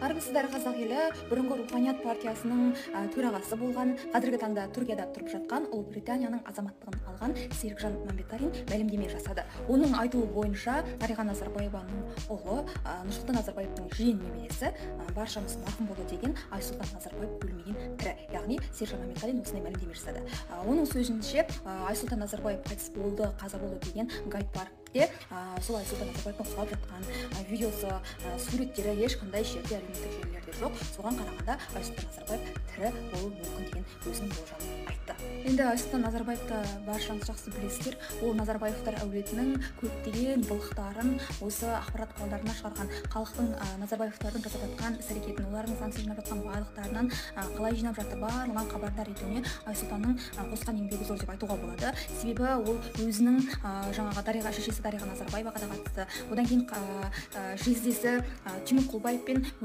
Армысыздар, қазақ елі! Бұрынғы Руханият партиясының төрағасы болған, қазіргі таңда Түркияда тұрып жатқан, Ұлыбританияның азаматтығын алған Серікжан Мәмбеталин мәлімдеме жасады. Оның айтуы бойынша, Дариға Назарбаеваның ұлы, Нұрсұлтан Назарбаевтың жиен немересі, баршамыз марқұм болды деген Айсұлтан Назарбаев өлмеген, тірі. Яғни Серікжан Мәмбеталин осындай мәлімдеме жасады. Оның сөзінше, Айсұлтан Назарбаев қайтыс болды, қаза болды деген Гайд Паркте сол Айсұлтан Назарбаевтың құлап жатқан видеосы, суреттері ешқандай жерде, әлеуметтік желілерде жоқ. Соған қарағанда, Айсұлтан Назарбаев тірі болуы мүмкін деген өзінің болжамын айтты. Енді Айсұлтан Назарбаевты баршаңыз жақсы білесіздер. Ол Назарбаевтар әулетінің көптеген былықтарын осы ақпарат құралдарына шығарған, халықтың Назарбаевтардың жасап жатқан іс әрекетін, олардың заңсыз жинап жатқан байлықтарынан, қалай жинап жатыр, барлығынан хабардар етуіне Айсұлтанның қосқан еңбегі зор деп айтуға болады. Себебі ол өзінің жаңағы Дариға, шешесі Дариға Назарбаеваға да қатысты, одан кейін жездесі Тимур Құлыбаевпен